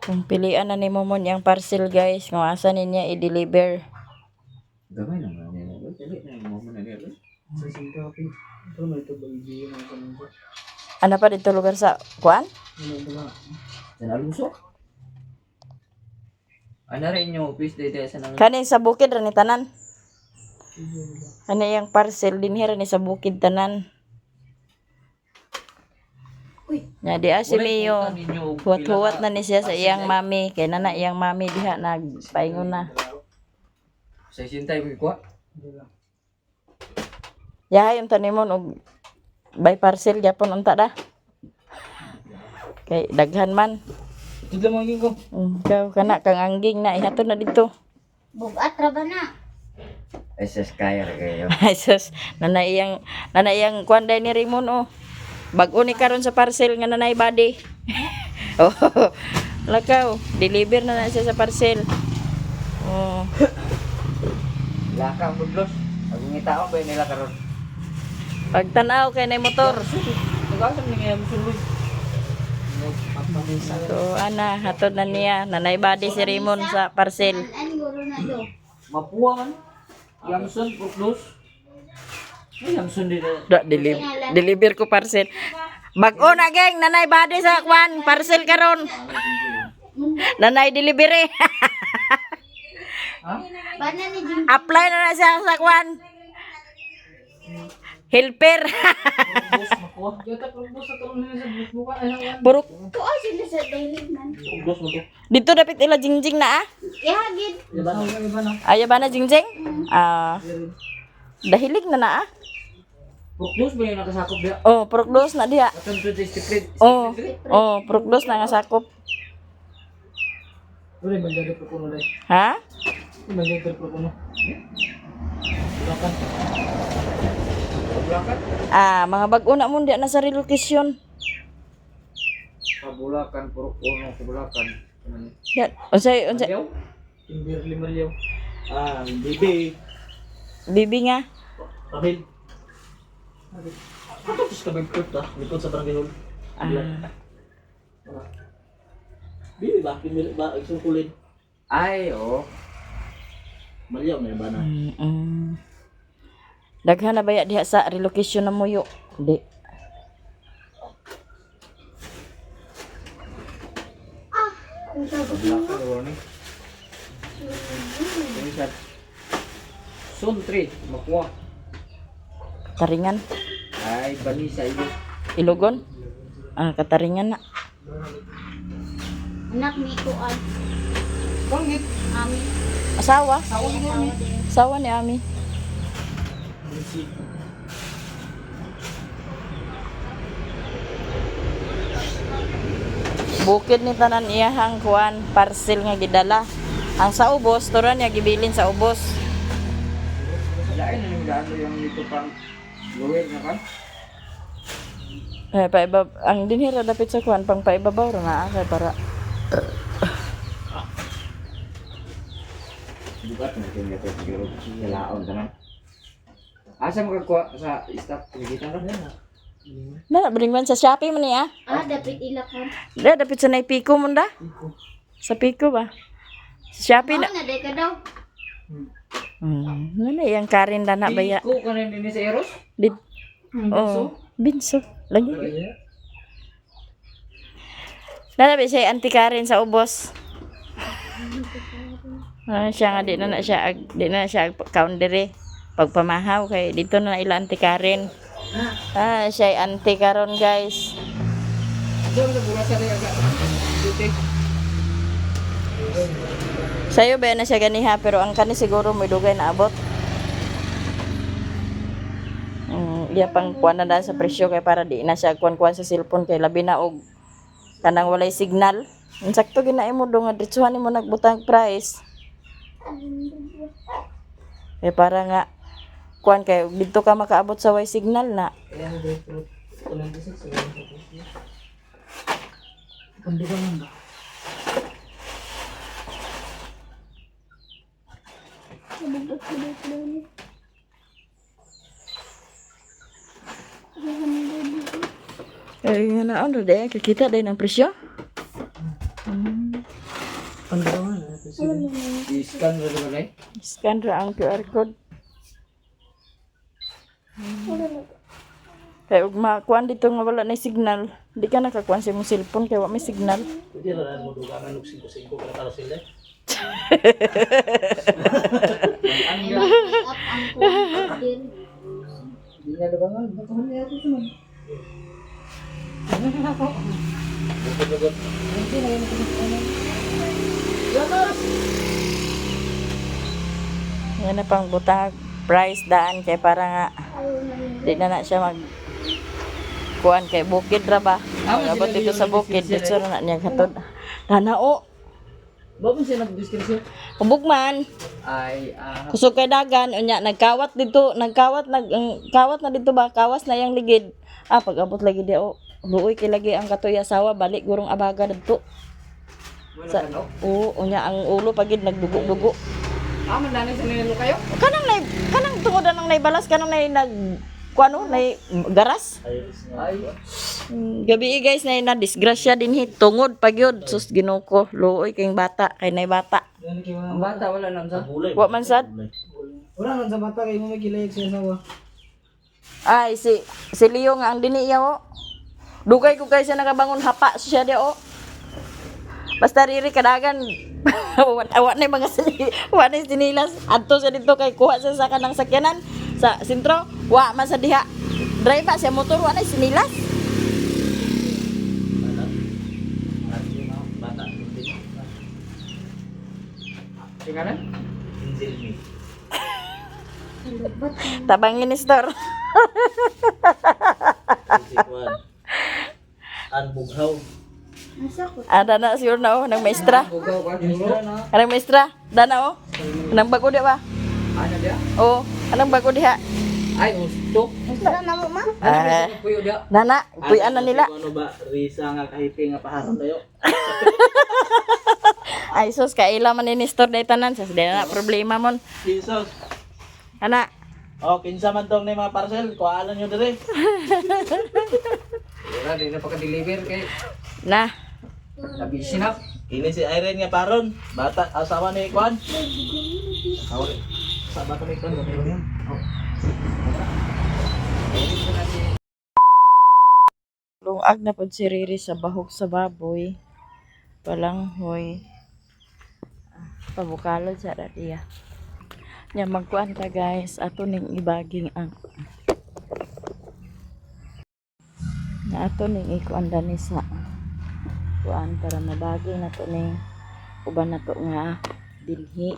Kung pilian na ni Momon yung parcel, guys, kung asa niya i-deliver. Gamay na nga niya. Dali na mo na niya. Sa Singkapi. Pero may ito ba ibigay ng kanang ko? Ano pa dito lugar sa kuan? Ano ito ba? San Alonso? Ano rin yung office dito sa nang Kani sa bukid ra ni tanan. Ano yung parcel dinhi ra ni sa bukid tanan. Nya di si Mio. Huwat-huwat na ni siya sa iyang mami. Kay na na iyang mami diha nagpaingon na. Sa sintay mo kuha. Yahay unta nimon og by parcel gyapon unta da. Kay daghan man. Ito lang mga ko. Ikaw kana kang angging na ihatod na dito. Bugat ra ba na? SS kaya ra kayo. Ay sus, nanay iyang kuan day ni Raymond oh. Bag-o ni karon sa parcel nga nanay body. Oh. Lakaw, deliver na na siya sa parcel. Oh. Laka ang budlos. Ang ngitaon ba nila karon? Pagtanaw kay nay motor. Nag-asam ni ngayon sulod. So ana, hatod na niya nanay body si Raymond sa parcel. An guro na do. Mapuwa man. Yamson, Proklos. Ay, Yamson din na. Da, deliver ko parcel. Bag-o na geng, nanay body sa kwan, parcel karon. Nanay delivery. Bana ni Jim. Apply na na siya sa kwan. Helper. Boss, mapuwa. Yata, Proklos sa tulong nila sa buka. Ay, hawan. Purok. Tuo sila sa daily man. Proklos mo to. Dito dapit ila jingjing na ah. Ihagid. Iba na. Iba na. Ayaw ba na jingjing? Ah. Dahilig na na ah. Proklos ba yung nakasakop diya? Oh, purok dos na diha. Atong to secret. Oh, purok dos na nga sakop. Wala, manjari Proklo na. Ha? Manjari Proklo. Bulacan. Kabulakan. Ah, mga bag-o na mo diha na sa relocation. Kabulakan purok uno kabulakan. Diha, unsay unsay Malyaw? Kimberly Malyaw. Ah, baby. bibi nga. Rahil. Ano to sa kabigkot ah? Likod sa barangay hall. Ah. Bibi ba? Kimberly ba? Isang kulid. Ay, oh. Malyaw na iba na. Daghan na baya diha sa relocation na muyo? Di. Kabulakan wala ni. Ini sa Zone 3, makuha. Kataringan. Ay, bani sa iyo. Ilogon. Ah, kataringan na. Anak ni kuan. Pangit. Ami. Asawa. Asawa ni. Asawa ni Ami. Bukid ni tanan iyahang kuan parcel nga gidala. Ang sa ubos, turan niya gibilin sa ubos. Lain na yung daan yung dito pang lower na kan. Eh, paiba, ang dinhira dapit sa kuan pang paibabaw ra na ah, kay para Bukat na kini ito siguro kalaon tanan. Asa makakuha sa staff kita ra? Na, bring man sa Shopee man niya. Ah, dapit ila kan. Da, dapit sa nay Pico mo da. Sa Pico ba? Sa Shopee na. Mao na day ka daw. Ano yang Karen da na baya. Ko kanin dinhi sa Eros? Di, oh, binso. Lagi. Nalabi siya anti Karen sa ubos. Ah, siya nga di na siya ag kaon diri. Pagpamahaw kay dito na ila anti Karen. Ah, siya ay anti karon, guys. Diyan sa burasa rin aga. Dito. Sayo ba na siya ganiha pero ang kani siguro may dugay na abot. Iya pang kuan na dahil sa presyo kay para di na siya kuan-kuan sa cellphone kay labi na og kanang walay signal. Ang sakto ginae mo do nga diretsuhan nimo nagbutang price. Eh para nga kuan kay didto ka makaabot sa way signal na. Ayan, grapefruit. 26, Pandukan lang ba? Eh nga na ano de kakita day ng presyo. I-scan ra ba dai? Scan ra ang QR code. Kay ug makuan dito nga wala na signal. Di ka nakakuan sa imong cellphone kay wa may signal. Pwede na mo dugangan og 5-5 para para sila. Ay, up ang kuan din. Di na dugangan, batuhan niya ito man. Yan na pang butag price daan kay para nga di na na siya mag kuan kay bukid ra ba. Pag abot dito sa bukid, dito ra na niya katod. Danao, Ba mo siya nag-description? hubog man. Ay, ah, Kusog kay dagan unya nagkawat dito, nagkawat nag ang kawat na dito ba, kawas na yang ligid. Ah, pag abot lagi di oh, luoy kay lagi ang katoy asawa balik gurong abaga didto. wala Sa, ka no? oo, unya ang ulo pagid nagdugo-dugo. Ah, mandanay sa nilo kayo? Kanang nay kanang tungod anang naibalas kanang nay nag kuano nay garas. Ay, Gabi eh, guys nay na disgrasya dinhi tungod pagyud sus Ginoo ko luoy kayong bata kay nay bata. ang bata wala lang sa. Wa man sad. Wala lang sa bata kay mo may gilayag sa asawa. Ay si si Leo nga ang dinhi iya oh. Dugay ko kay siya nakabangon hapa siya di oh. Basta riri kadagan wa na mga sini, wa na sinilas adto siya dito kay kuha siya sa kanang sakyanan sa sentro wa man sa diha. Driver siya motor wa na sinilas. Bata. Tingnan. Angel me. Tabangin ni store. Si Juan. An bughaw. Asa ko? Ah, dana siguro na oh, nang maestra. Bugaw ka siguro. Anang maestra, dana oh. Anang bago di ba? Ano dia? Oh, anang bago diha? Ay, gusto. Asa na mo ma? Ano Ah. sa puyo dia? Dana, puyan na nila. Ano ba Risa nga kahipi nga paharon tayo. Ay sus, kaila man ni Nestor day tanan, sas di na problema mon. Jesus. Ana, Oh, kinsa man tong ni mga parcel, kuhaan nyo dire. Wala di na pagka-deliver kay na. Nabisi na. Ini si Irene nga paron, bata asawa ni Kwan. Asawa ni sa bata ni Kwan, bata ni Oh. Lungag na pud si Riri sa bahog sa baboy. Palanghoy. Ah, Pabukalod sa radiya. Nya magkuan ta guys, ato ning ibaging ang na ato ning ikuan dani sa kuan para mabaging nato ning uban nato nga dinhi.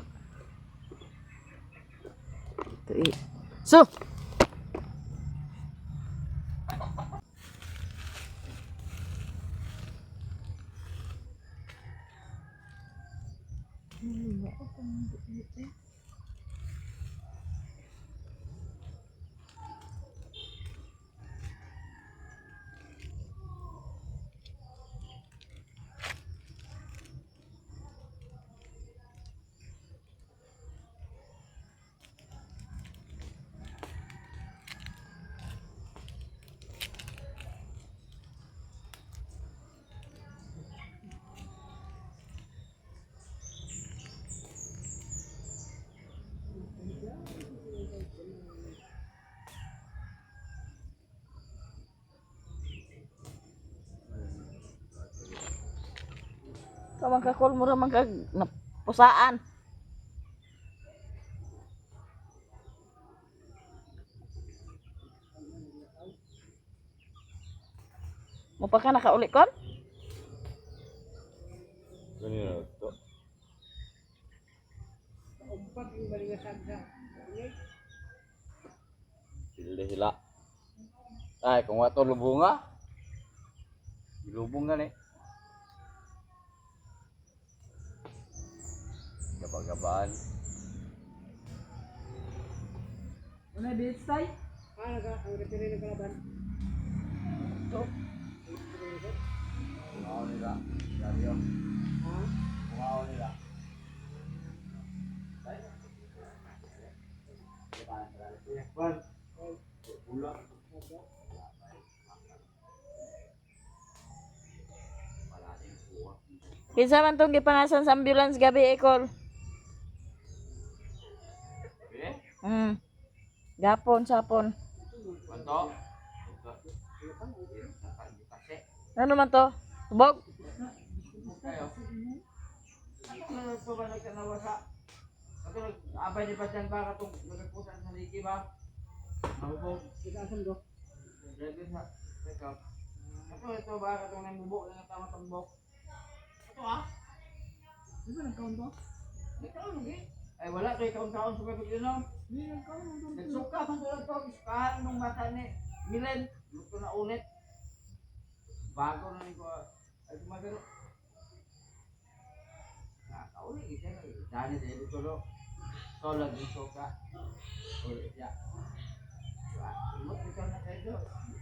Ito i. So, Kamang kakol mo ra man kag napusaan. Mo pa ka nakauli kon? Sila sila. Ay, kung wato lubunga. Lubong na ni. Gaba-gabaan. Wala beats tay. Bungaw nila. Dario. Bungaw nila. Kinsa man tong gipangasan sa ambulance gabi ekol? Gapon sapon. Ano man to? Tubog? Abay ni Bajan ba katong nagkusan sa ligi ba? Mabubog. Driver sa pick up. Ato ito ba katong namubo na tama tambok. Ato ah. Di ba nagkaon to? Nagkaon lagi. Ay wala kay kaon-kaon sa pag inom. Nagsuka man tulad to, sukahan nung bata ni Milen, luto na ulit. Bago na ni ko ay gumagano. Nakauli isa na. Dani sa ilo tulo. Solid yung suka. Uli siya. Imot ikaw na kayo.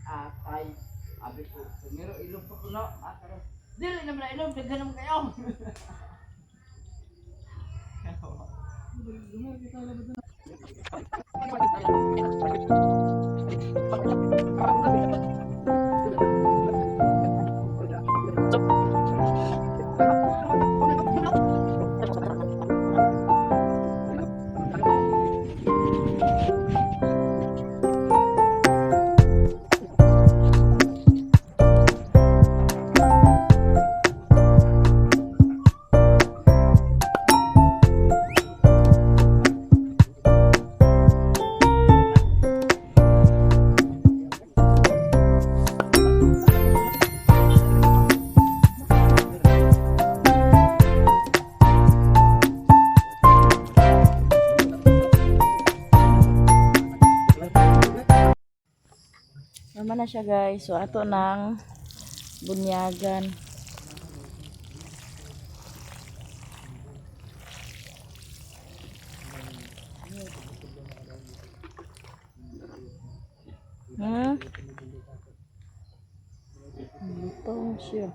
Atay. Abi ko, tumiro ilong pa kuno. Atay. Dili naman na ilong, daghan naman kayo. Naman na siya guys. So ato nang bunyagan. Lutong siya.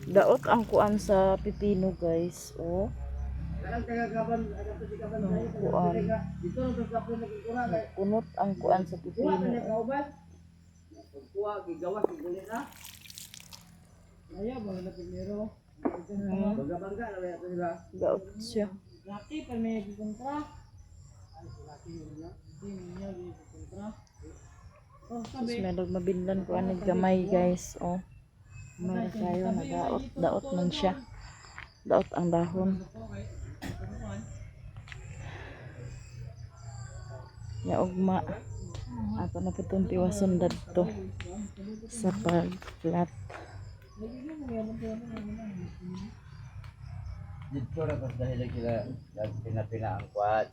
Daot ang kuan sa pipino guys. Oh. Ang kuan. Kunot ang kuan sa pipino. Daot siya. Laki pa may gikontra. Ay, laki niya gikontra. Tapos meron mabinlan ko anong gamay guys. Oh. Meron kayo nadaot. Daot man siya. Daot ang dahon. Ya ugma. Ato na po itong tiwason dadto sa pag-flat. Dito ra kas dahil sila nagpinapina ang kwat.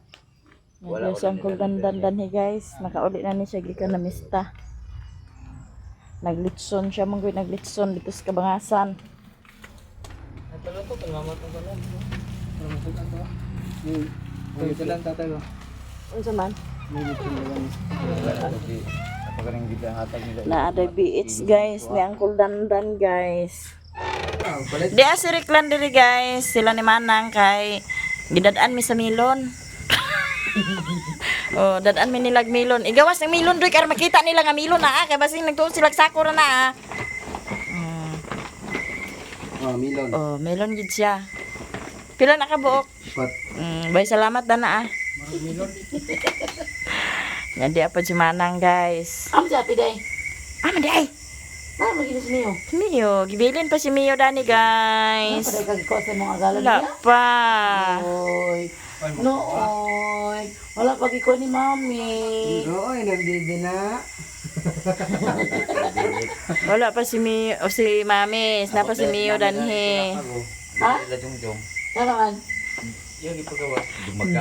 Wala si Uncle Dandan danhi guys. Nakauli na ni siya gikan na mista. Naglitson siya manggoy naglitson dito sa Kabangasan. Unsa man? Napakaring gid ang hatag nila. Na aday BH guys ni Uncle Dandan guys. Di si Ricklan diri guys, sila ni Manang kay gidadaan mi sa milon. Oh, dadaan mi nilag milon. Igawas ng milon doy kay makita nila nga milon na ah, kay basin nagtuon sila sako ra na ah. Oh, milon. Oh, melon gid siya. Pila na ka buok? Pat. Bay salamat dana ah. Yan di apa si Manang guys. Am sa piday. Ah, man di ay. Ah, maginis niyo. Mio, gibilin pa si Mio dani guys. Paday kag ko sa mga agalan Wala niya. pa. Oy. No, oy. Wala pa giko ni mami. Oy, nandidi na. Wala pa si Mio, o si Mami, na pa si Mio danhi. Ha? Sila jungjong. Ano man? Yung ipagawa.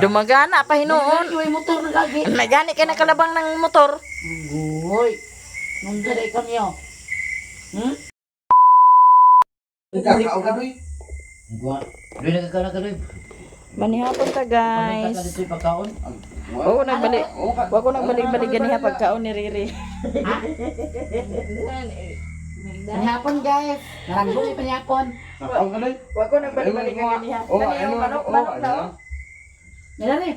Dumagana pa hinuon. Uy, motor na gagi. Nagani kay nakalabang ng motor. Uy. Nung gaday kami oh. Hmm? Kakao ka doy. Gua. Doy nagkakala ka doy. Manihapon ta guys. Dito yung pagkaon. Oo, nagbalik. Wa ko nagbalik-balik ganiha pagkaon ni Riri. Panihapon guys. Naranggong yung panihapon. Ang kanay. Wa ko nagbalik-balik ka ganiha. Oh, Kani ano yung manok, oh, manok na. ano. Oh. Nila ni.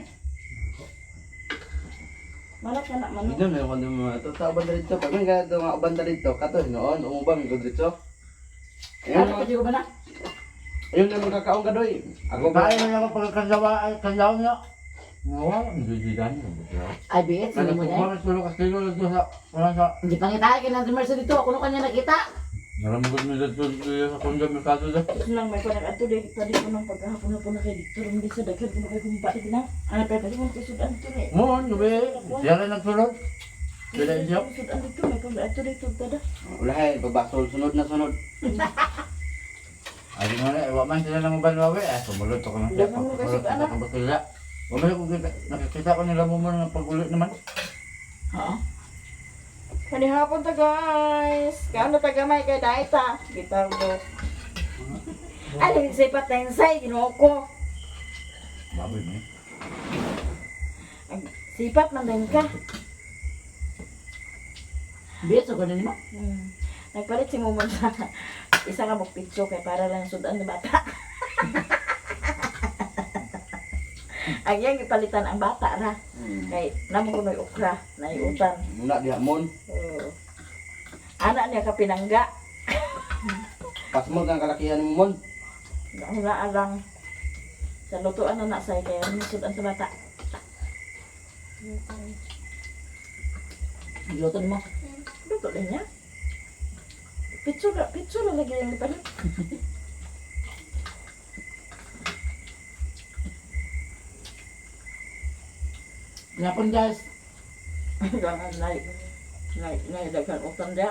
Manok na na, manok. Dito na yung mga to. Sa banda dito, pag may ganito nga banda dito, kato noon, umubang ko dito. Ano Ayun, pa di ko ba na? ayun na magkakaong kadoy. Ako ba? Kaya na ako pagkakandawa ay kandaw niya. Nawa, hindi di Ay, biit, sino mo na. Wala sulo kasi dito sa wala sa Hindi pa kita kay Nancy Mercy dito. Ako nung kanya nakita. Naramgod mi dito sa kunda merkado da. Ito lang may kuwan ato dai tadi ko nang pagkahapon na po na kay dito rum di sa daghan ko kay kumpa di na. Ano pa pwede mo kay sudan to ni. Mo, gabi, siya rin nagsulod. Dili siya. Sudan dito may kuwan ato dito tada. Ulahay, babasol sunod na sunod. Ay mo na, wa man sila nang uban wawe, eh sumulod ako ng Daghan mo kasi, anak. Ang bakila. Wa man ko kita, nakikita ko nila mo mo ng pagulit naman. Oo. Kanihapon ta guys. Kaano ta gamay kay daita. Bitaw do. Ano say patensay Ginoo ko. Baboy mo. Eh. Ang Sipat man din ka. Biit, so ganun mo. Nagpalit si Mumon sa isa ka pitso kay para lang sudan ni bata. Ang iyang gipalitan ang bata ra. Kay namo kunoy okra, naiutan. Muna diha mon. Oo. Anak niya ka pinangga. Pasmod ang kalakihan mo mon. Wala lang. Sa lutuan na na say kay sudan sa bata. Giluto mo. Luto din niya. Pitso ra lagi yung gipalit. Panihapon guys. Gangan nay nay nay daghan utang dia.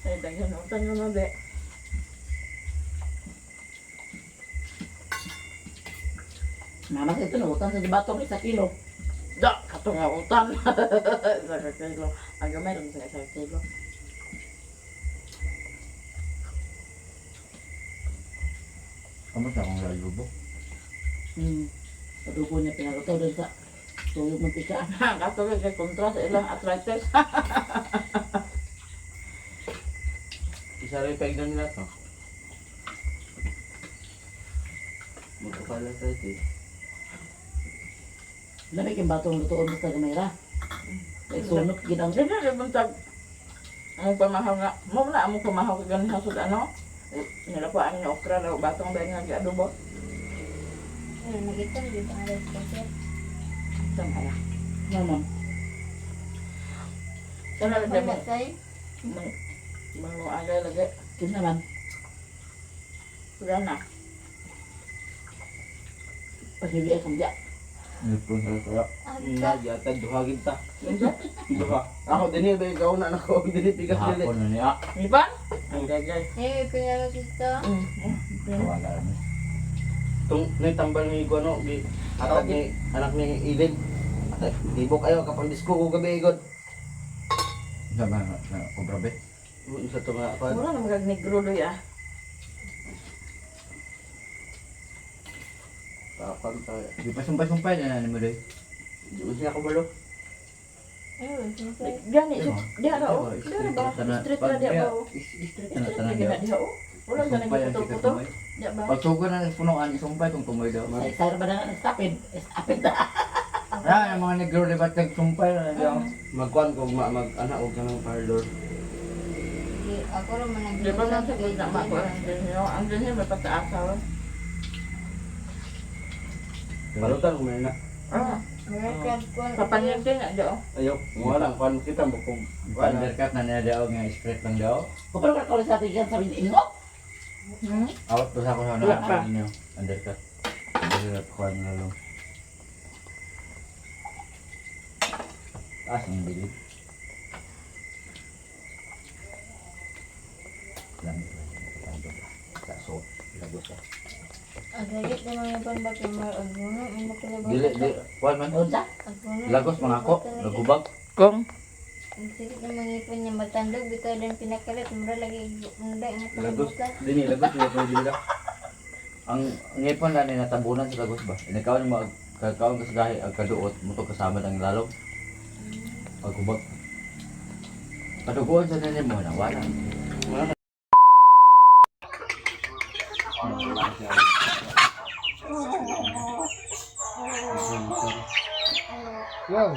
Nay daghan utang na de. Mama sa ito, nautan sa batong isa kilo. Da, kato nga utang. Isa ka kilo. Ang gamay rin sa isa ka kilo. Kamusta akong layubo? Padugo niya pinaluto doon sa tuyog ng pika. Kato kay kontra sa ilang arthritis. Isa rin paigdan nila to. Magkapala sa ito eh. Lamig yung batong lutoon basta gamay ra. Kay sunok gid ang Dili rin buntag. Among pamahaw nga. Mo na among pamahaw kay ganin sa ano. Nila po ang okra daw batong dahil nga giadobo. Ano, nakita mo di ba ang rice cooker? Tama na. naman. Sana Wala lagi mo. say. Mga agay lagi. Kin naman. Wala na. Paghibi ay kang diya. Nipon sa kaya. Na, yata duha gid ta. Duha. Ako dinhi ba ikaw na nako dinhi pikas dili. Hapon na niya. Di ba? Ang gagay. Eh, pinalo dito. Wala na. Tung nay tambal ni kuno gi atag ni anak ni Ilin. Atay, Libok ayo kapag disko ko gabi igod. Sa mga na kobra be. Sa to nga kuan. Wala na magag-negro doy ah. Tapang tayo. Di pa sumpay-sumpay na na mo doy. Di mo siya kabalo. Ayun, sumsay. Gani, so, diha ra oh. Diha ra ba? Street ra diha ba oh. Street na Street tanan ra gina diha. diha oh. Wala ka Sumpay ang sikat nagputol-putol. tumoy. Diha ba? Pagsugo na sa punuan, isumpay tong tumoy daw. Sa isa ra ba na ang stapid? Stapid na. Ah, yung mga negro di ba nagsumpay na diya. Magkuan ko ma mag ana og kanang parlor. Di, ako rin man Di ba man sa gina ma ko ang dinyo? Ang dinyo may pataasaw. Balutan ko na. Ah, Meron ko. kapanyente na diha oh. Ayo, mo lang kuan kita mo kung kuan. Undercut na niya daw nga street lang daw. Kung ka sa atin sa ingo. Hmm? Awat to sa ako sa Wala pa. ano ninyo. Undercut. Hindi na kuan na lang. Taas ang bilid. Lamig lang. Sa so, lagos ah. Ang sagit na mga pambak yung mga aguno. Ang bakla Dili, dili. Kuan man. Unsa? Aguno. Lagos mga ako. Lagubag. Kung Ang sakit ng mga ipon niya matandog. Bitaw din pinakalat. Mura lagi mura ang Lagos kalibutan. dinhi lagos ni ko dili. Ang ngipon na ni natabunan sa lagos ba? Inikaw ni mag kakaon ka sa gahi ang kaduot mo to kasama ang lalong. Paghubag. Paduguan sa nanay mo na wala. Wow.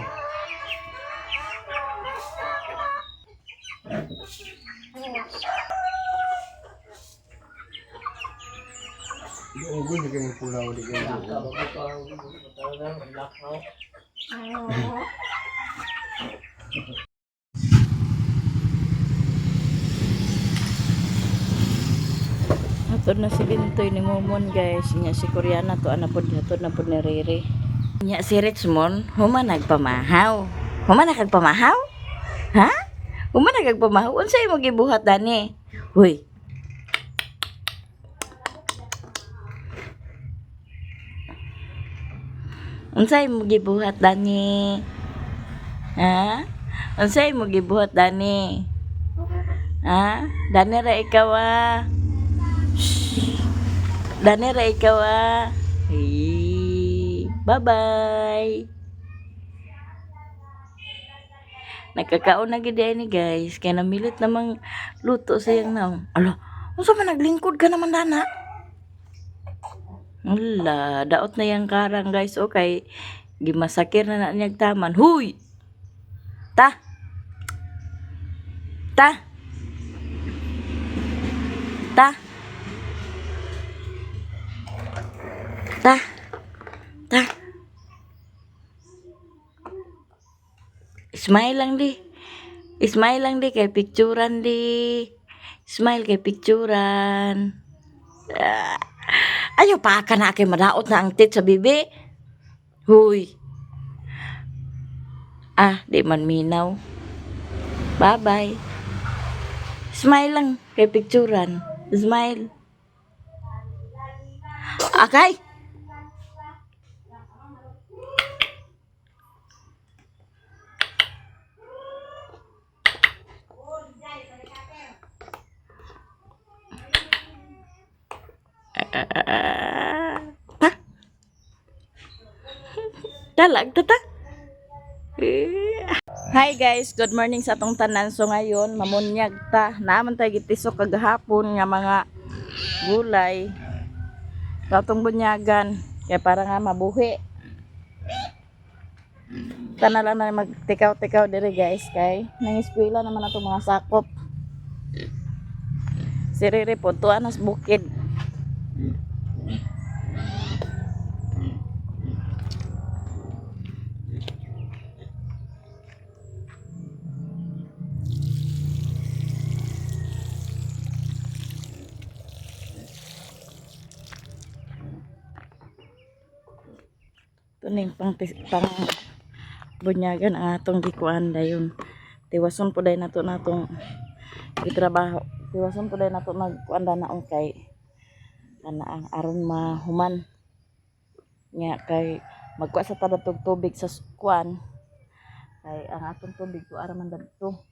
Ugoy na kayong pulaw di kayo. Hatod na si Bintoy ni Momon guys. Nya si Koreana to ana pod hatod na pod ni Rere. Nya si Richmond human nagpamahaw. Human nagpamahaw? Ha? Human nagpamahaw? Unsa imong gibuhat dani? Huy. Unsa imong gibuhat dani? Ha? Unsa imong gibuhat dani? Ha? Dani ra ikaw ah. Dani ra ikaw ah. Hey. Bye-bye. Nagkakaon na gid ni guys. Kaya namilit namang luto sa iyang naong. Ala, unsa man naglingkod ka naman dana? Ala, daot na yang karang guys. Okay. Gimasakir na na niyag taman. Huy! Ta! Ta! Ta! Ta! Ta! Smile lang di. Smile lang di kay picturean di. Smile kay picturean. Ah. Ayaw pa ka na kay madaot na ang tit sa bibi. Huy. Ah, di man minaw. Bye-bye. Smile lang kay picturean. Smile. Akay! Ta. Talag ta ta. Eh. Hi guys, good morning sa atong tanan. So ngayon, mamunyag ta. Naaman tayo gitisok kagahapon nga mga gulay. Sa atong bunyagan kay para nga mabuhi. Tana lang na magtikaw-tikaw dire guys kay nangiskwela naman atong mga sakop. Si Rere po, tuwa na sa bukid. Ito na yung pang bunyagan ang atong gikuan dayon. Tiwason po dayon nato natong gitrabaho. Tiwason po dayon nato magkuan na kay ana ang aron mahuman. Nya kay magkuha sa tadatog tubig sa kuan. Kay ang atong tubig ko ara man dadto.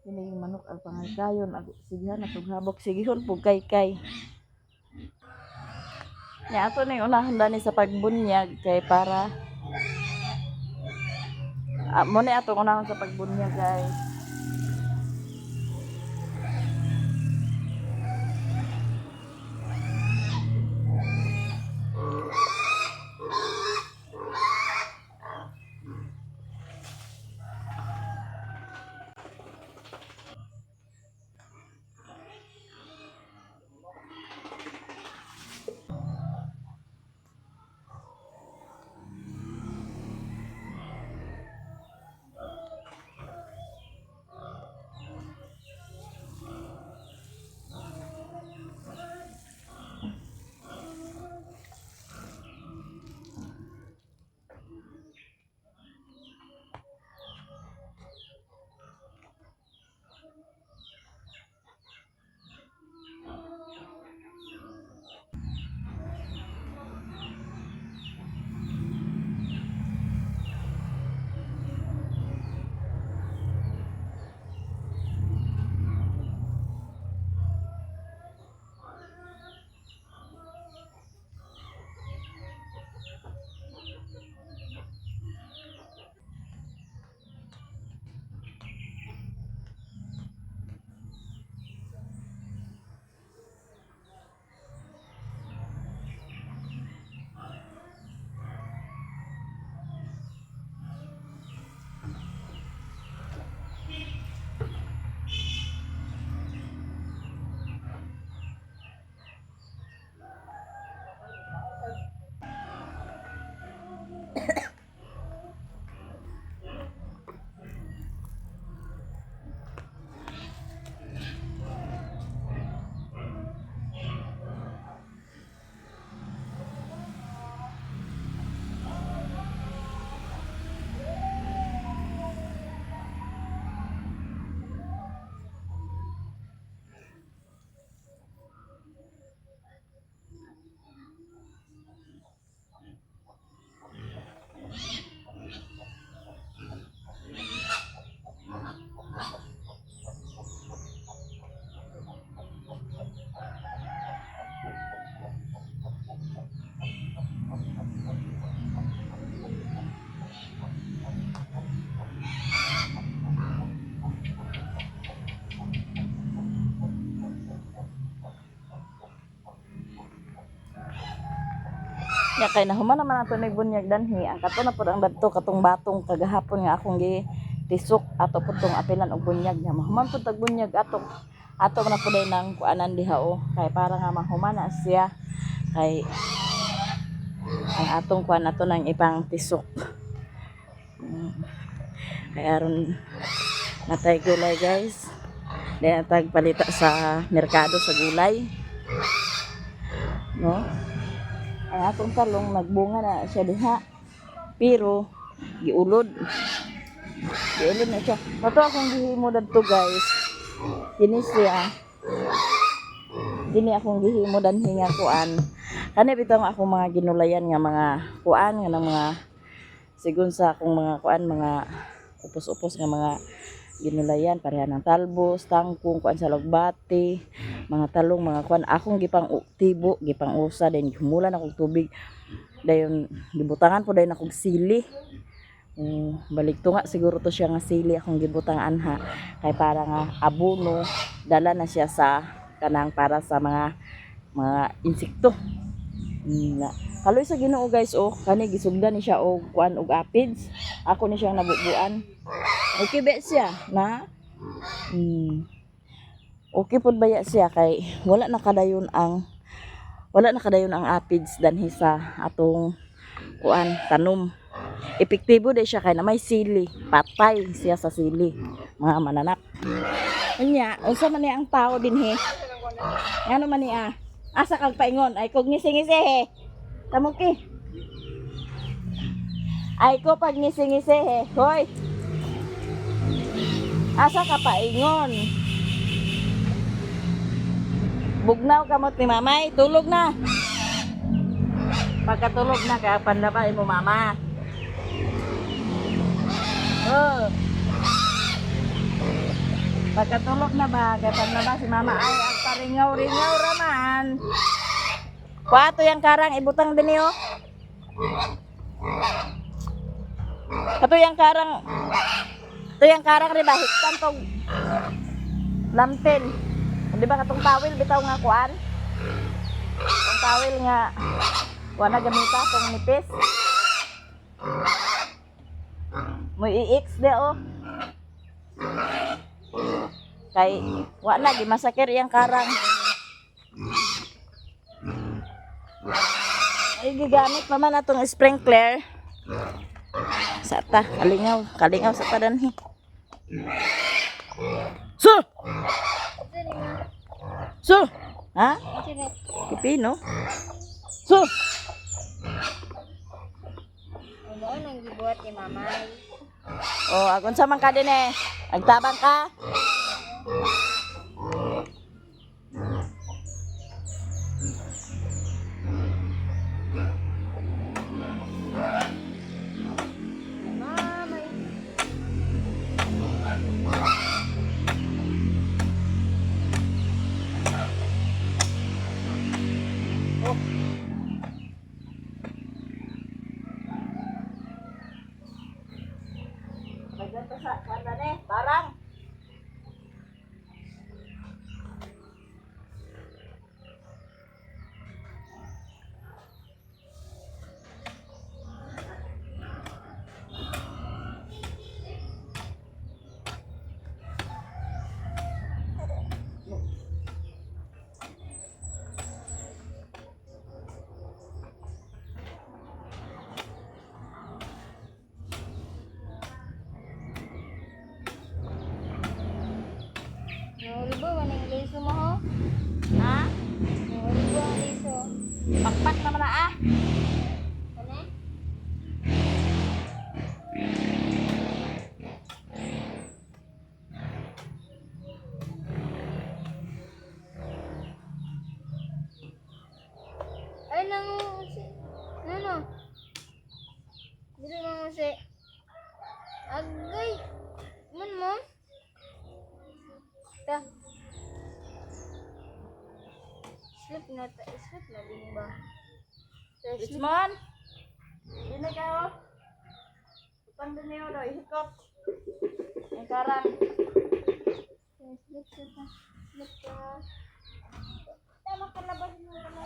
Kini yung manok ang pangaykayon ag sigihan atong habok sigihon pug kay kay. Nya ato na yung unahon dani sa pagbunyag kay para ah, mo na atong unahon sa pagbunyag guys. Nya kay nahuman naman ato ni bunyag danhi ang kato na pud ang dadto katong batong kagahapon nga akong gi tisok ato pud tong apilan og bunyag nya mahuman pud tag bunyag ato ato na pud ay nang kuanan diha o kay para nga mahuman na siya kay ang atong kuan ato nang ipang tisok. Kay aron natay gulay, guys. Di na tag palita sa merkado sa gulay. No? Ang atong talong nagbunga na siya diha. Pero giulod. Giulod na siya. Kato akong gihimo dadto, guys. Kini siya. Kini akong gihimo danhi nga kuan. Kani bitaw nga akong mga ginulayan nga mga kuan nga ng mga sigon sa akong mga kuan mga upos-upos nga mga ginulayan pareha ng talbos, tangkong, kuan sa logbati, mga talong, mga kuan akong gipang tibo, gipang usa then humulan akong tubig. Dayon gibutangan po dayon akong sili. Balik to nga siguro to siya nga sili akong gibutangan ha kay para nga abono dala na siya sa kanang para sa mga mga insekto. Na. Kaloy sa Ginoo, guys, oh kani gisugdan ni siya og kuan og aphids. Ako ni siyang nabubuan. Okay ba siya na? Okay pud baya siya kay wala na kadayon ang aphids danhi sa atong kuan tanom. Epektibo di siya kay na may sili. Patay siya sa sili. Mga mananap. Unya, unsa man ni ang tao dinhi? Ngano man ni ah? Asa kag paingon? Ay kog ngisi-ngisi he. Tamuki. Ay ko pag ngisi-ngisi he. Hoy. Asa ka paingon? Bugnaw kamot ni mamay, tulog na. Pagkatulog na ka, panlabay mo mama. Oh. Pagkatulog na ba, kay panlaba si mama ay ang paringaw-ringaw raman. Kwato yang karang ibutang din niyo. Kato yang karang. Ito yung karang riba hiktan tong lamtin. Di ba katong tawil bitaw nga kuan? Tong tawil nga kuan na gamita tong nipis. Mo i-x de oh. Kay wa na gimasakir iyang karang. Ay gigamit pa man atong sprinkler. Sa ta, kalingaw, kalingaw sa ta danhi. So! So! Ha? Pipino? So! Ano nang gibuhat ni mamay? Oh, agon sa man ka din eh. Agtabang ka. Mamay. Maganda sa kanda ne, barang. Nahuli ba? Walang liso mo ho? Ha? Nahuli ba ang liso? Pakpak naman na ah. Ano? Ay, nang... Ano? Dili mga si... Agay! Man mo? Ta. Sleep na, sleep na din ba? Ta, sleep. Richmond. Dili ka oh. Utang din niyo do ihikot. Ang karang. Sleep ka. Sleep ka. Tama ka labas mo ka.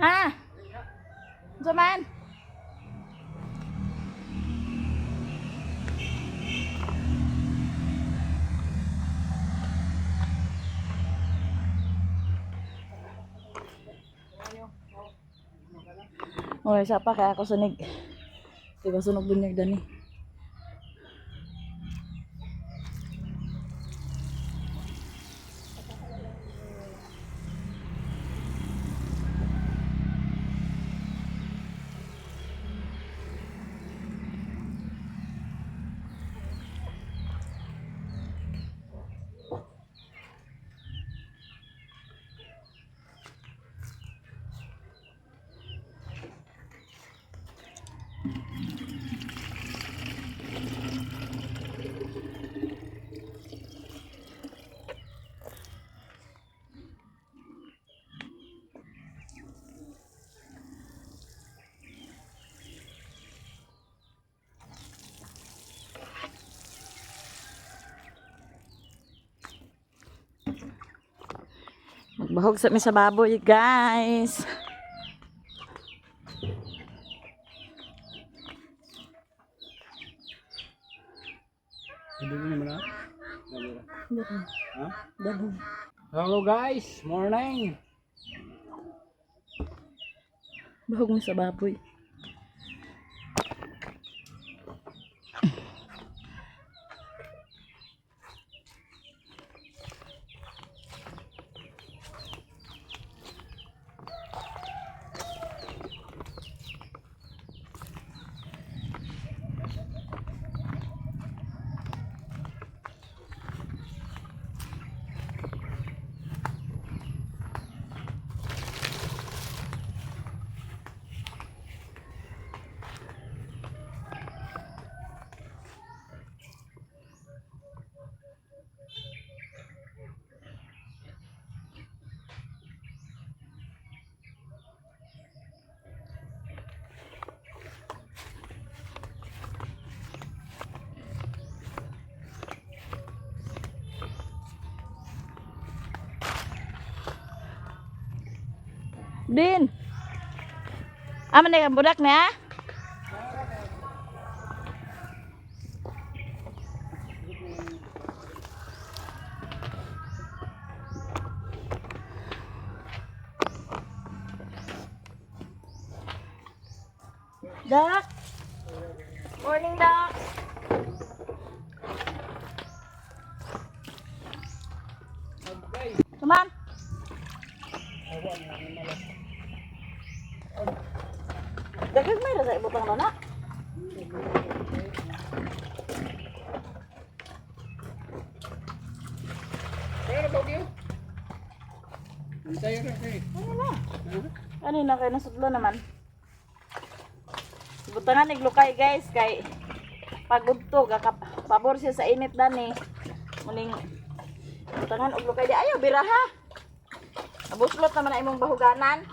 Ha? Unsa man? Oy, sapa kaya ako sunig. Tiga sunog bunyag dani. Magbahog sa mi sa baboy, guys. Hello guys, morning. Bahog mi sa baboy. Din. Aman na kang budak na? Doc. Morning, Doc. Come on. Dagag may ra sa ibutang na na. Ano na? Ano na kayo nasudlo naman? Butangan iglukay guys kay pagudto kakap pabor siya sa init dani. Muning butangan og lukay di ayo biraha. Nabuslot naman na imong bahuganan.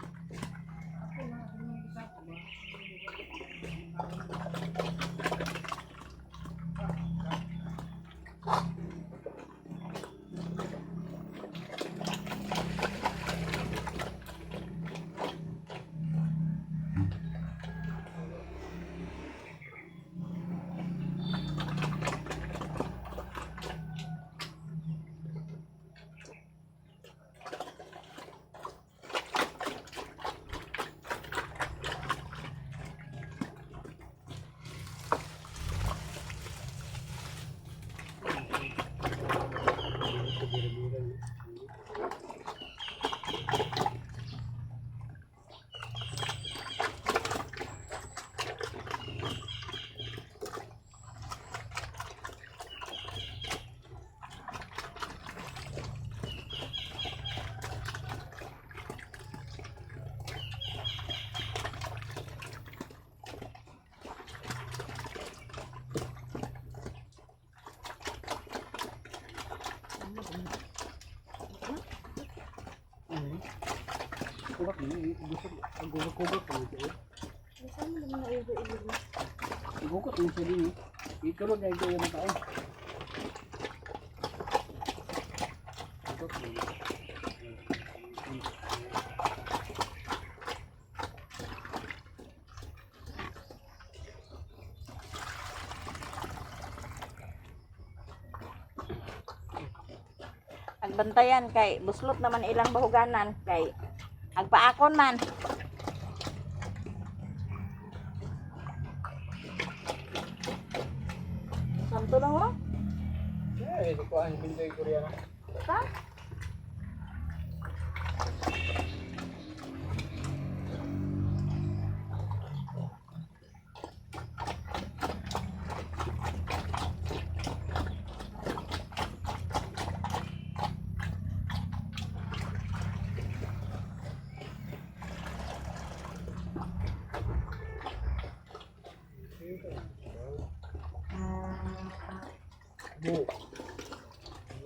Igukot mo siya din eh. Ikulog ay yung tao. Igukot mo. bantayan kay buslot naman ilang bahuganan kay agpaakon man. Santo lang oh. Eh, kuhaan pintoy Koreana. Ta? Bu.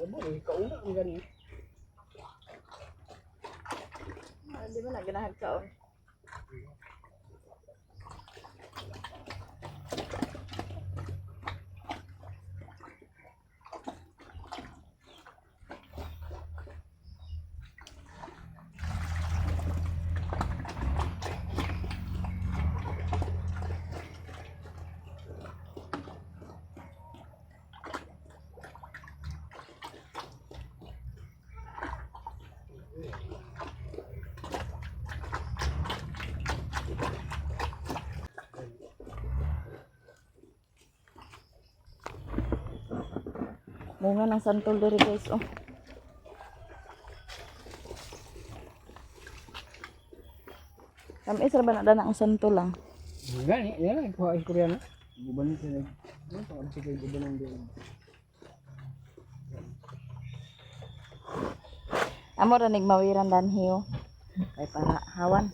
Bu, kauna ang gani. Ah, di ba na ganahan kaon? Bunga ng santol diri guys oh. Tamis ra ba na dana ang santol lang? Gani, yan ang kuha Koreana. Guban sila. Ano pa ang sige guban ang diyan. Amo ra nigmawiran danhi oh. Kay para hawan.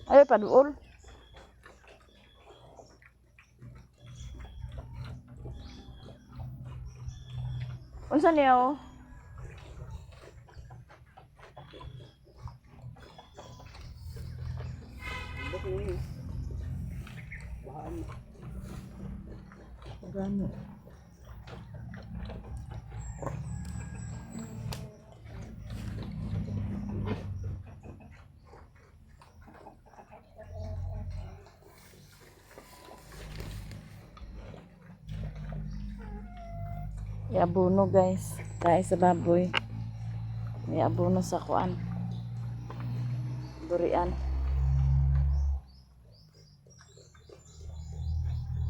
Ay, paduol. Unsa niya oh? Gano. May abono guys. Tayo sa baboy. May abono sa kuan. Durian.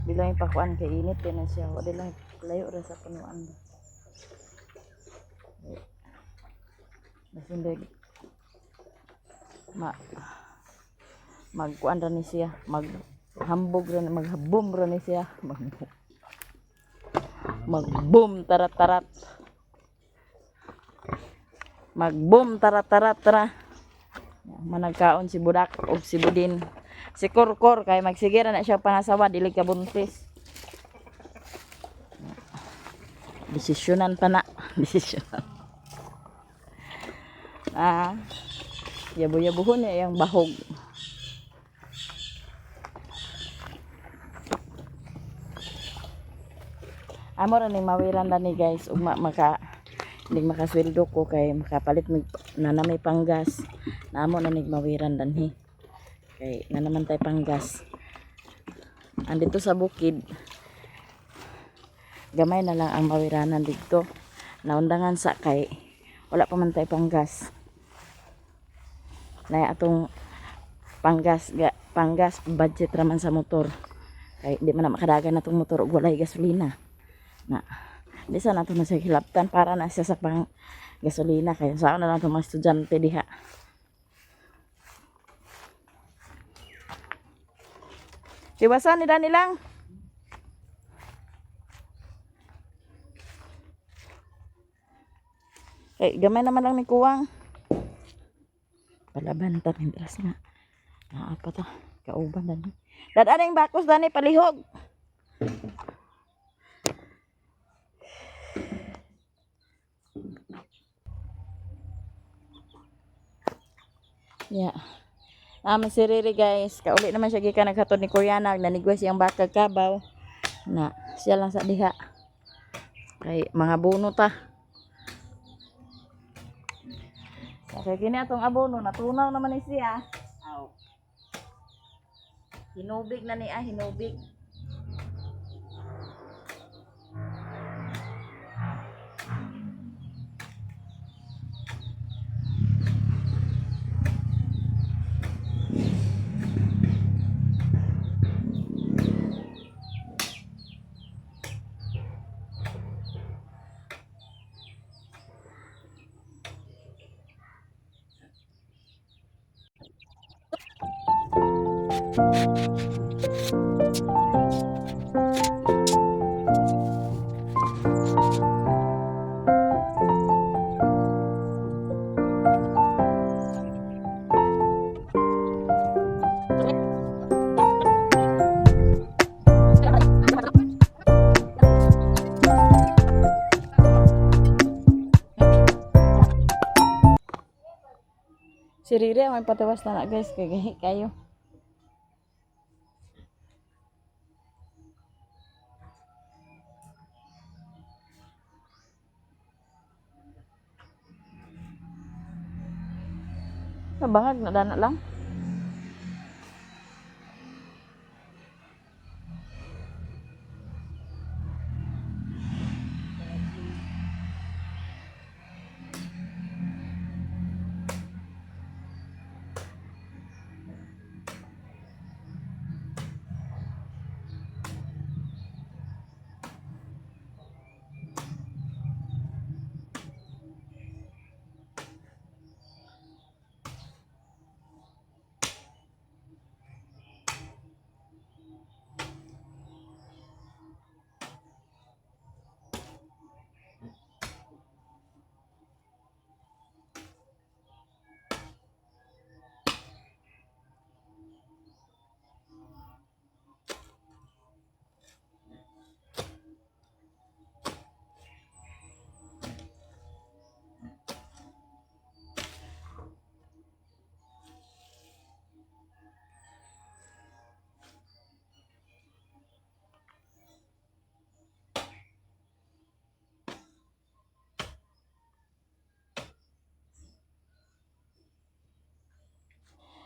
Bilang yung pakuan kay init din na siya. Wala lang layo ra sa punuan ba. Basin ma magkuan ra ni siya, maghambog ra ni, maghabom ra ni siya, mag-boom tarat-tarat. Mag-boom tarat-tarat ra. Managkaon si Budak og si Budin. Si Korkor kay magsige ra na siya panasawa dili ka buntis. Desisyonan pa na. Desisyonan. Ah. Yabo-yabuhon niya yang bahog. Amo ra ni mawiran ni guys ugma maka hindi makasweldo ko kay makapalit mig na na may panggas. Naamo na nig mawiran danhi. Kay na naman tay panggas. Andito sa bukid. Gamay na lang ang mawiranan dito. Naundangan sa kay wala pa man tay panggas. Na atong panggas ga, panggas budget raman sa motor. Kay di man na makadagan na tong motor og walay gasolina. Na di sana nato na siya hilabtan para na siya sa pang gasolina kay saan na lang itong mga estudyante diha. Tiwasan ni Dani lang. Eh, gamay naman lang ni Kuwang. Palaban ta, mintras nga. Naa pa ta. Kauban dani. Dad yung bakos dani palihog. Yeah. Naman si Riri guys. Kauli naman siya gikan naghatod ni Koreana. Nanigwas siyang baka kabaw. Na siya lang sa diha. Kay mga buno ta. Kay kini atong abono natunaw naman ni siya. Aw. Hinubig na niya, hinubig. Si Riri ang may patawas na na guys, kay gahi kayo. Nabangag na dana lang.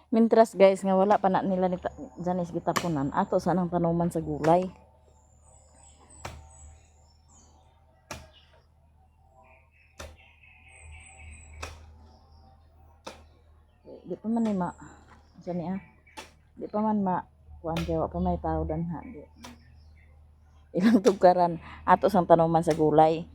Mintras guys nga wala pa na nila ni Janice gitapunan ato sa nang tanuman sa gulay. Eh, di pa man ni ma sa niya. Di pa man ma kuan kay wa pa may tao danha di. Ilang tugkaran ato sang tanuman sa gulay.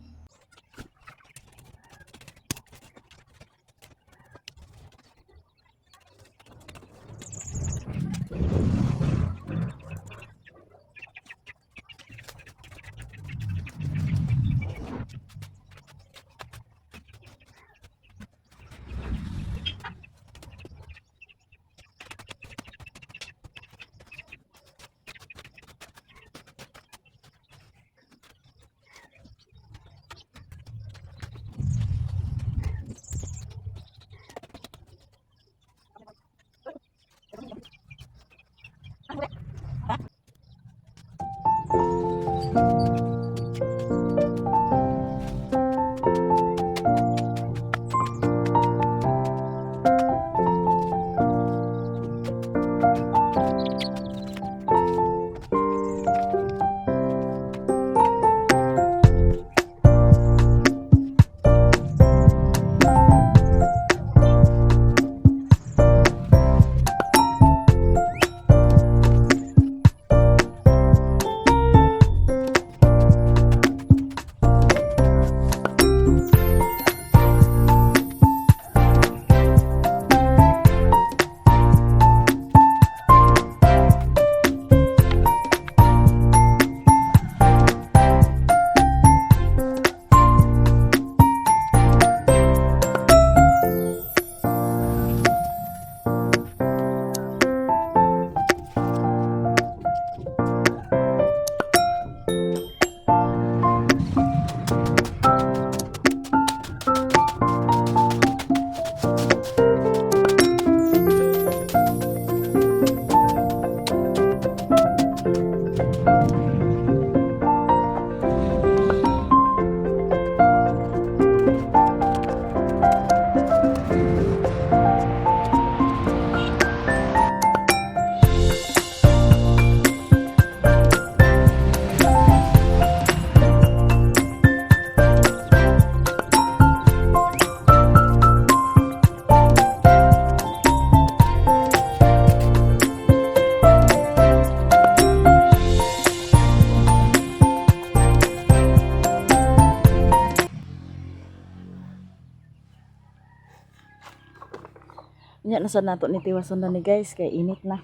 Unya na sad nato ni tiwason na ni guys kay init na.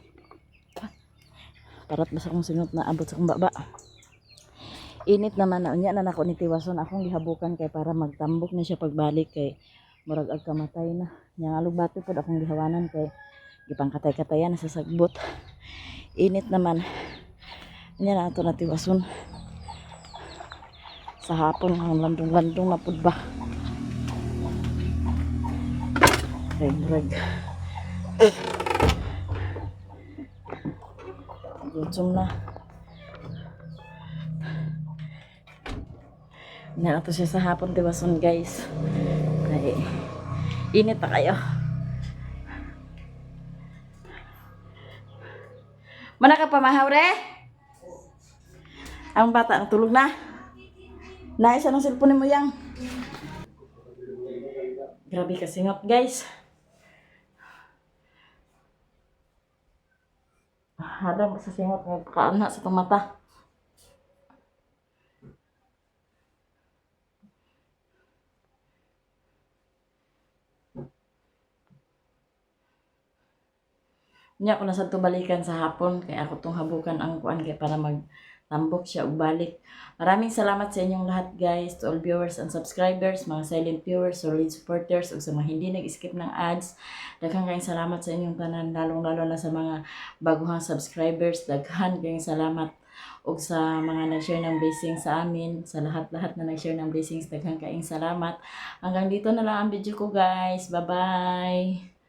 Parat ba sa akong singot na abot sa akong baba. Init naman na unya na nako ni tiwason akong gihabukan kay para magtambok na siya pagbalik kay murag ag kamatay na. Nya nga alugbati pod akong gihawanan kay gipangkatay-katayan na sa sagbot. Init naman. Unya na ato natiwason. Sa hapon ang landong-landong na pud ba. Kay murag gutom na. Na to siya sa hapon tiwason guys. Kay init pa kayo. Mana ka pamahaw re? Ang bata natulog na. Naisa ng cellphone mo yang. Grabe ka singot guys. Hadang sa singot nga kaana sa itong mata. Nya ko na sa balikan sa hapon kay ako tong habukan ang kuan kay para magtambok siya og balik. Maraming salamat sa inyong lahat guys, to all viewers and subscribers, mga silent viewers, solid supporters ug sa mga hindi nag-skip ng ads. Daghang kayong salamat sa inyong tanan, lalong-lalo na sa mga baguhang subscribers. Daghan kayong salamat ug sa mga nag-share ng blessings sa amin, sa lahat-lahat na nag-share ng blessings, daghan kayong salamat. Hanggang dito na lang ang video ko guys. Bye-bye.